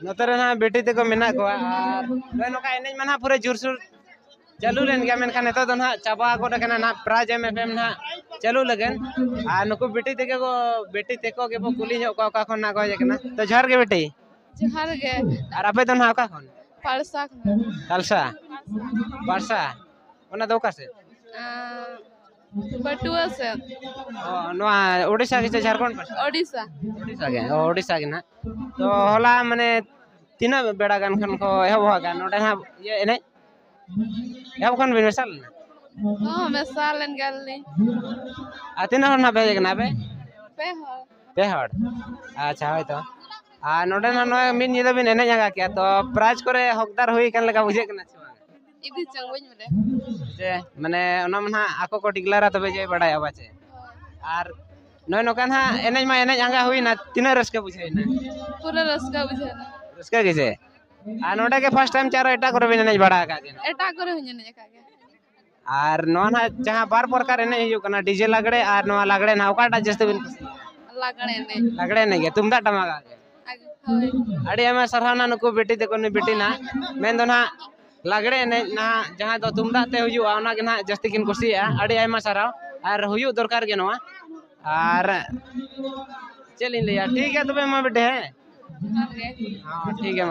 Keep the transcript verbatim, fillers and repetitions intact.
ᱱᱚᱛᱮ ᱨᱮ ᱱᱟᱦᱟᱜ ᱵᱤᱴᱤ ᱛᱟᱠᱚ ᱢᱮᱱᱟᱜ ᱠᱚᱣᱟ᱾ ᱟᱨ ᱱᱚᱜᱼᱚᱭ ᱱᱚᱝᱠᱟ ᱮᱱᱮᱡ ᱢᱟ ᱱᱟᱦᱟᱜ ᱯᱩᱨᱟᱹ ᱡᱳᱨᱥᱳᱨ ᱪᱟᱹᱞᱩ ᱞᱮᱱ ᱜᱮᱭᱟ, ᱢᱮᱱᱠᱷᱟᱱ ᱱᱤᱛᱚᱜ ᱫᱚ ᱱᱟᱦᱟᱜ ᱪᱟᱵᱟ ᱜᱚᱫ ᱟᱠᱟᱱᱟ᱾ ᱱᱟᱦᱟᱜ ᱯᱨᱟᱭᱤᱡᱽ ᱮᱢ ᱮᱯᱮᱢ ᱱᱟᱦᱟᱜ ᱪᱟᱹᱞᱩ ᱞᱟᱹᱜᱤᱫ᱾ ᱟᱨ ᱱᱩᱠᱩ ᱵᱤᱴᱤ ᱛᱮᱜᱮ ᱠᱚ, ᱵᱤᱴᱤ ᱛᱮᱠᱚ ᱜᱮᱵᱚ ᱠᱩᱞᱤ ᱧᱚᱜ ᱠᱚᱣᱟ ᱚᱠᱟ ᱠᱷᱚᱱ ᱱᱟᱦᱟᱜ ᱠᱚ ᱦᱮᱡ ᱟᱠᱟᱱᱟ᱾ ᱛᱚ ᱡᱚᱦᱟᱨ ᱜᱮ ᱵᱤᱴᱤ᱾ ᱡᱚᱦᱟᱨ ᱜᱮ᱾ ᱟᱨ ᱟᱯᱮ ᱫᱚ ᱱᱟᱦᱟᱜ ᱚᱠᱟ ᱠᱷᱚᱱ? ᱯᱟᱲᱥᱟ ᱠᱷᱚᱱ᱾ ᱛᱟᱞᱥᱟ? ᱯᱟᱲᱥᱟ᱾ ᱚᱱᱟ ᱫᱚ ᱚᱠᱟ ᱥᱮᱫ? ᱟᱸ, ᱯᱟᱹᱴᱩᱣᱟᱹ ᱥᱮᱫ᱾ ᱚ, ᱱᱚᱣᱟ ᱳᱰᱤᱥᱟ ᱜᱮ ᱥᱮ ᱡᱷᱟᱲᱠᱷᱚᱸᱰ ᱯᱟᱥᱴᱟ? ᱳᱰᱤᱥᱟ᱾ ᱳᱰᱤᱥᱟ ᱜᱮ, ᱚ, ᱳᱰᱤᱥᱟ ᱜᱮ ᱱᱟᱦᱟᱜ᱾ ᱛᱚ ᱦᱚᱞᱟ ᱢᱟᱱᱮ ᱛᱤᱱᱟᱹᱜ ᱵᱮᱲᱟ ᱜᱟᱱ ᱠᱷᱚᱱ ᱠᱚ ᱮᱦᱚᱵ ᱟᱠᱟᱫ ᱱᱚᱰᱮ ᱱᱟᱦᱟᱜ ᱤᱭᱟᱹ ᱮᱱᱮᱡ? ᱮᱦᱚᱵ ᱠᱷᱚᱱ ᱵᱤᱱ ᱢᱮᱥᱟ ᱞᱮᱱᱟ? ᱦᱚᱸ, ᱢᱮᱥᱟ ᱞᱮᱱ ᱜᱮᱭᱟᱞᱤᱧ᱾ ᱟᱨ ᱛᱤᱱᱟᱹᱜ ᱦᱚᱲ ᱱᱟᱦᱟᱜ ᱯᱮ ᱦᱮᱡ ᱟᱠᱟᱱᱟ ᱟᱯᱮ? ᱯᱮ ᱦᱚᱲ᱾ ᱯᱮ ᱦᱚᱲ? ᱟᱪᱪᱷᱟ, ᱦᱳᱭ ᱛᱚ᱾ ᱟᱨ ᱱᱚᱰᱮ ᱱᱟᱦᱟᱜ ᱱᱚᱜᱼᱚᱭ ᱢᱤᱫ ᱧᱤᱫᱟᱹ ᱵᱤᱱ ᱮᱱᱮᱡ ᱟᱸᱜᱟ ᱠᱮᱜᱼᱟ, ᱛᱚ ᱯᱨᱟᱭᱤᱡᱽ ᱠᱚᱨᱮ ᱦᱚᱠᱫᱟᱨ ᱦᱩᱭ ᱟᱠᱟᱱ ᱞᱮᱠᱟ ᱵᱩᱡᱷᱟᱹᱜ ᱠᱟᱱᱟ ᱥᱮ ᱵᱟᱝ? ᱤᱫᱤ ᱪᱚᱝ, ᱵᱟᱹᱧ ᱵᱟᱰᱟᱭᱟ᱾ ᱡᱮ, ᱢᱟᱱᱮ ᱚᱱᱟ ᱢᱟ ᱱᱟᱦᱟᱜ ᱟᱠᱚ ᱠᱚ ᱰᱤᱠᱞᱟᱨᱟ, ᱛᱚᱵᱮ ᱡᱮ ᱵᱟᱰᱟᱭᱚᱜᱼᱟ ᱯᱟᱪᱮ᱾ ᱟᱨ ᱱᱚᱜᱼᱚᱭ ᱱᱚᱝᱠᱟ ᱱᱟᱦᱟᱜ ᱮᱱᱮᱡ ᱢᱟ ᱮᱱᱮᱡ ᱟᱸᱜᱟ ᱦᱩᱭᱱᱟ, ᱛᱤᱱᱟᱹᱜ ᱨᱟᱹᱥᱠᱟᱹ ᱵᱩᱡᱷᱟᱹᱣᱮᱱᱟ? ᱯᱩᱨᱟᱹ ᱨᱟᱹᱥᱠᱟᱹ ᱵᱩᱡᱷᱟᱹᱣᱱᱟ᱾ ᱨᱟᱹᱥᱠᱟᱹ ᱜᱮ ᱥᱮ? ᱟᱨ ᱱᱚᱰᱮ ᱜᱮ ᱯᱷᱟᱥᱴ ᱴᱟᱭᱤᱢ ᱪᱮ ᱟᱨᱚ ᱮᱴᱟᱜ ᱠᱚᱨᱮ ᱵᱤᱱ ᱮᱱᱮᱡ ᱵᱟᱲᱟ ᱟᱠᱟᱫ ᱜᱮᱭᱟ? ᱮᱴᱟᱜ ᱠᱚᱨᱮ ᱦᱚᱸᱧ ᱮᱱᱮᱡ ᱟᱠᱟᱫ ᱜᱮᱭᱟ᱾ ᱟᱨ ᱱᱚᱣᱟ ᱱᱟᱦᱟᱜ ᱡᱟᱦᱟᱸ ᱵᱟᱨ ᱯᱨᱚᱠᱟᱨ ᱮᱱᱮᱡ ᱦᱩᱭᱩᱜ ᱠᱟᱱᱟ, ᱰᱤᱡᱮ ᱞᱟᱜᱽᱲᱮ ᱟᱨ ᱱᱚᱣᱟ ᱞᱟᱜᱽᱲᱮ ᱱᱟᱦᱟᱜ, ᱚᱠᱟᱴᱟᱜ ᱡᱟᱹᱥᱛᱤ ᱵᱤᱱ ᱠᱩᱥᱤᱭᱟᱜᱼᱟ? ᱞᱟᱜᱽᱲᱮ ᱮᱱᱮᱡ᱾ ᱞᱟᱜᱽᱲᱮ ᱮᱱᱮᱡ ᱜᱮ, ᱛᱩᱢᱫᱟᱜ ᱴᱟᱢᱟᱠ ᱟᱜ ᱜᱮ᱾ ᱟᱜ-, ᱦᱳᱭ᱾ ᱟᱹᱰᱤ ᱟᱭᱢᱟ ᱥᱟᱨᱦᱟᱣ ᱱᱟᱦᱟᱜ ᱱᱩᱠᱩ ᱵᱤᱴᱤ ᱛᱟᱠᱚ, ᱱᱩᱭ ᱵᱤᱴᱤ ᱱᱟᱦᱟᱜ᱾ ᱢᱮᱱᱫᱚ ᱱᱟᱦᱟᱜ ᱞᱟᱜᱽᱲᱮ ᱮᱱᱮᱡ ᱱᱟᱦᱟᱜ ᱡᱟᱦᱟᱸ ᱫᱚ ᱛᱩᱢᱫᱟᱜ ᱛᱮ ᱦᱩᱭᱩᱜᱼᱟ, ᱚᱱᱟ ᱜᱮ ᱱᱟᱦᱟᱜ ᱡᱟᱹᱥᱛᱤ ᱠᱤᱱ ᱠᱩᱥᱤᱭᱟᱜᱼᱟ᱾ ᱟᱹᱰᱤ ᱟᱭᱢᱟ ᱥᱟᱨᱦᱟᱣ, ᱟᱨ ᱦᱩᱭᱩᱜ ᱫᱚᱨᱠᱟᱨ ᱜᱮ ᱱᱚᱣᱟ᱾ ᱟᱨ ᱪᱮᱫ ᱞᱤᱧ ᱞᱟᱹᱭᱟ, ᱴᱷᱤᱠ ᱜᱮᱭᱟ ᱛᱚᱵᱮ ᱢᱟ ᱵᱤᱴᱤ, ᱦᱮᱸ? ᱡᱚᱦᱟᱨ ᱜᱮ᱾ ᱦᱚᱸ, ᱴᱷᱤᱠ ᱜᱮᱭᱟ ᱢᱟ᱾